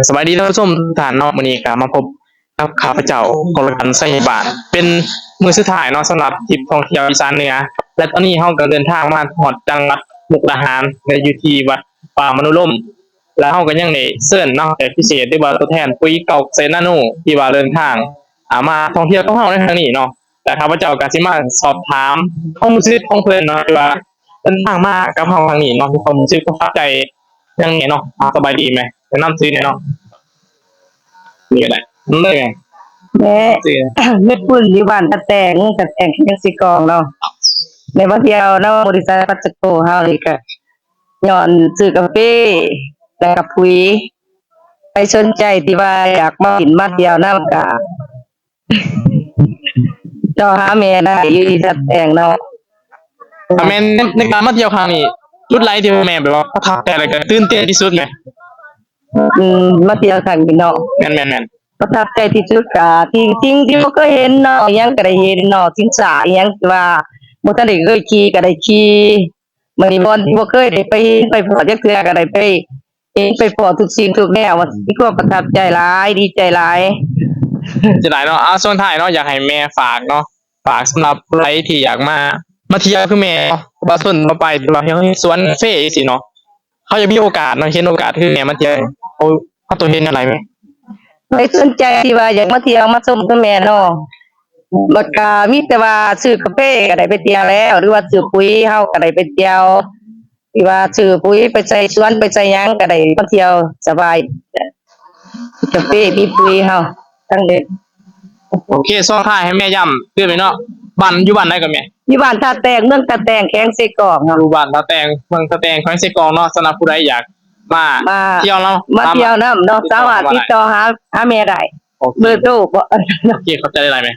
ສະບາຍດີທ່ານຜູ້ຊົມທຸກທ່ານເນາະ, ມື້ນີ້ກໍມາພົບກັບຂ້າພະເຈົ້າ ກໍລະກັນ ໄຊຍະບາດ ເປັນມື້ສຸດທ້າຍເນາະ ສຳລັບທຣິບທ່ອງທ່ຽວອີສານເໜືອ ແລະ ຕອນນີ້ເຮົາກໍເດີນທາງມາຮອດຈັງຫວັດມຸກດາຫານ ແລະ ຢູ່ທີ່ວັດປ່າມະນຸລົມ ແລະ ເຮົາກໍຍັງໄດ້ເຊີນເນາະ ແຂກພິເສດ ຫຼືວ່າຕົວແທນປຸ໋ຍເກົ້າເສນາໂນ ທີ່ວ່າເດີນທາງ ອ່າ ມາທ່ອງທ່ຽວກັບເຮົາໃນຄັ້ງນີ້ເນາະ. ແລະ ຂ້າພະເຈົ້າກໍຊິມາສອບຖາມຄວາມຮູ້ສຶກຂອງເພິ່ນເນາະ ທີ່ວ່າເດີນທາງມາກັບເຮົາຄັ້ງນີ້ເນາະ ມີຄວາມຮູ້ສຶກປະທັບໃຈຫຍັງແດ່ເນາະ. ອ່າ ສະບາຍດີແມ່ ແນະນຳຊື່ແດ່ເນາະ. ນີ້ກໍໄດ້ ນຳເລີຍແມ່. ແມ່ ຊື່ ແມ່ປຸ້ນ ຢູ່ບ້ານທ່າແຕງ ເມືອງທ່າແຕງ ແຂວງເຊກອງເນາະ. ແມ່ມາທ່ຽວນຳບໍລິສັດປັດສະໂກເຮົານີ້ກໍຍ້ອນຊື້ກາເຟ ແລ້ວກໍປຸ໋ຍ. ໃຜສົນໃຈທີ່ວ່າຢາກມາຫຼິ້ນມາທ່ຽວນຳກໍ ຕໍ່ຫາແມ່ໄດ້ຢູ່ທີ່ທ່າແຕງເນາະ. ຖ້າແມ່ນໃນການມາທ່ຽວຄັ້ງນີ້ ຈຸດໃດທີ່ແມ່ແບບວ່າປະທັບໃຈ ແລ້ວກໍຕື່ນເຕັ້ນທີ່ສຸດແມ່? ອືມ ມາທ່ຽວຄັ້ງນີ້ເນາະ. ແມ່ນໆໆ. ປະທັບໃຈທີ່ສຸດກໍທີ່ ສິ່ງທີ່ບໍ່ເຄີຍເຫັນເນາະ ອີ່ຫຍັງກໍໄດ້ເຫັນເນາະ ຊິງຊ້າອີ່ຫຍັງທີ່ວ່າບໍ່ທັນໄດ້ເຄີຍຂີ່ກໍໄດ້ຂີ່. ບັດນີ້ບ່ອນທີ່ບໍ່ເຄີຍໄດ້ໄປເຫັນໄປພໍ້ຈັກເທື່ອກໍໄດ້ໄປ ເຫັນໄປພໍ້ທຸກສິ່ງທຸກແນວ ມີຄວາມປະທັບໃຈຫຼາຍ ດີໃຈຫຼາຍ. ເສຍດາຍເນາະ. ເອົາ ຊ່ວງທ້າຍເນາະ ຢາກໃຫ້ແມ່ຝາກເນາະ ຝາກສຳລັບຜູ້ໃດທີ່ຢາກມາ ມາທ່ຽວຄືແມ່ເນາະ ວ່າຊົນທົ່ວໄປ ຫຼືວ່າເຮັດສວນເຟຈັ່ງຊີ້ເນາະ ເຮົາຢາກມີໂອກາດເນາະ ເຫັນໂອກາດຄືແມ່ມາທ່ຽວ ເຮົາ ເຮົາຕ້ອງເຮັດແນວໃດແມ່? ໃຜສົນໃຈທີ່ວ່າຢາກມາທ່ຽວມາຊົມຄືແມ່ເນາະ ແລ້ວກະມີແຕ່ວ່າຊື້ກາເຟກໍໄດ້ໄປທ່ຽວແລ້ວ ຫຼືວ່າຊື້ປຸ໋ຍເຮົາກໍໄດ້ໄປທ່ຽວ ທີ່ວ່າຊື້ປຸ໋ຍໄປໃສ່ສວນໄປໃສ່ຫຍັງກໍໄດ້ມາທ່ຽວສະບາຍ ກາເຟມີປຸ໋ຍເຮົາທັງເດັດ. ໂອເຄ ຊ່ວງທ້າຍໃຫ້ແມ່ຢ້ຳຕື່ມອີກເນາະ ບ້ານ ຢູ່ບ້ານໃດກໍແມ່? ຢູ່ບ້ານທ່າແຕງ ເມືອງທ່າແຕງ ແຂວງເຊກອງເນາະ. ຢູ່ບ້ານທ່າແຕງ ເມືອງທ່າແຕງ ແຂວງເຊກອງເນາະ. ສຳລັບຜູ້ໃດຢາກມາທ່ຽວເນາະ ມາທ່ຽວນຳເນາະ ສາມາດຕິດຕໍ່ຫາ ຫາແມ່ໄດ້. ໂອເຄ ເບີໂທບໍ່? ໂອເຄ ຂອບໃຈຫຼາຍໆແມ່.